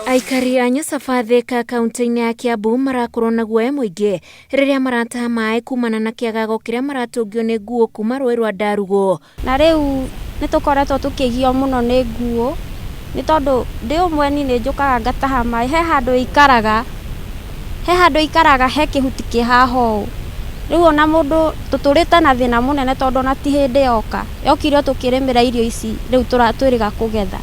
Aikari a Nyasaba Thika kaunti-inĩ ya Kiambu marakorwo na guoya mũingĩ rĩrĩa marataha maĩ kumana na kĩagago kĩrĩa maratũngio nĩ nguo kuma rũĩ rwa Ndarugo. Na rĩu nĩ tũkoretwo tũkĩgio mũno nĩ nguo nĩ tondũ ndĩ ũmwe niĩ nĩ njũkaga ngataha maĩ, he handũ ĩikaraga, he handũ ĩikaraga he kĩhuti kĩ haha ũũ. Rĩu ona mũndũ tũtũrĩte na thĩna mũnene tondũ ona ti hĩndĩ yoka, yokire o tũkĩrĩmĩra irio ici rĩu twĩrĩga kũgetha.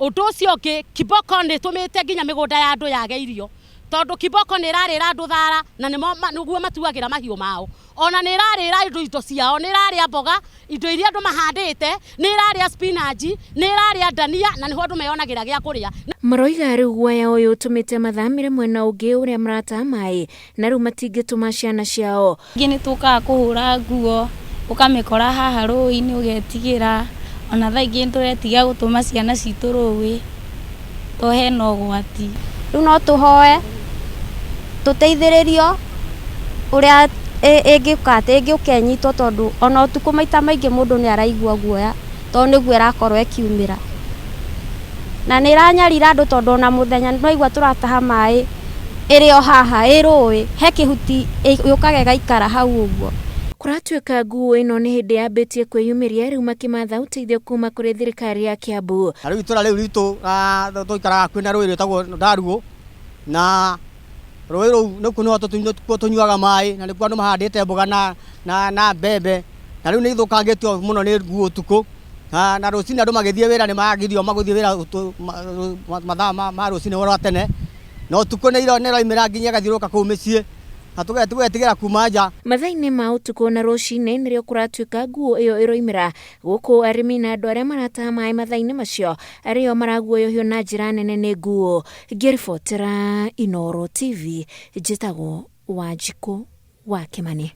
Ũndũ ũcio ũngĩ, kiboko nĩ ĩtũmĩte nginya mĩgũnda ya andũ yage irio, tondũ kiboko nĩ ĩrarĩra andũ thara na nĩguo matuagĩra mahiũ mao. Ona nĩ ĩrarĩra andũ indo ciao, nĩ ĩrarĩa mboga, indo iria andũ mahandĩte, nĩ ĩrarĩa spinach, nĩ ĩrarĩa ndania na nĩho andũ meyonagĩra gĩa kũrĩa. Maroiga rĩu guoya ũyũ ũtũmĩte mathamĩre mwena ũngĩ ũrĩa marataha maĩ na rĩu matingĩtũma ciana ciao. Ingĩ nĩ tũkaga kũhũra nguo, ũkamĩkora haha rũĩ-inĩ ũgetigĩra, ona thaa ingĩ nĩ tũretiga gũtũma ciana citũ rũĩ, tondũ hena ũgwati. Rĩu no tũhoe tũteithĩrĩrio ũrĩa ĩngĩka atĩ ĩngĩũka ĩnyitwo tondũ ona ũtukũ maita maingĩ mũndũ nĩ araigua guoya tondũ nĩguo ĩrakorwo ĩkiumĩra. Na nĩ ĩranyarira andũ tondũ ona mũthenya nĩ waigua tũrataha maĩ ĩrĩ o haha ĩ rũĩ, he kĩhuti yũkaga ĩgaikara hau ũguo. Kũratuĩka nguo ĩno nĩ hĩndĩ yambĩtie kwĩyumĩria rĩu makĩmatha ũteithio kuma kũrĩ thirikari ya Kiambu. Na rĩu itũra rĩu ritũ tũikaraga kwĩna rũĩ rwĩtagwo Ndaruũ, na rũĩ rũu nĩkuo nĩho tũnyuaga maĩ na nĩkuo andũ mahandĩte mboga na mbembe, na rĩu nĩ ithũkangĩtio mũno nĩ nguo ũtukũ, na rũcinĩ andũ magĩthiĩ wĩra nĩ magirio magũthiĩ wĩra mathaa ma rũcinĩ rwa tene, na ũtukũ nĩ ĩroimĩra nginya ĩgathiũrũrũka kũu mĩciĩ, na tũgetigĩra kuma nja. Mathaa-inĩ ma ũtukũ na rũcinĩ nĩrĩo kũratuĩka nguo ĩyo ĩroimĩra gũkũ arĩmi na andũ arĩa marataha maĩ mathaa-inĩ macio arĩo maraguoyohio na njĩra nene nĩ nguo. Ngĩribotera Inooro TV, njĩtagwo Wanjikũ wa Kĩmani.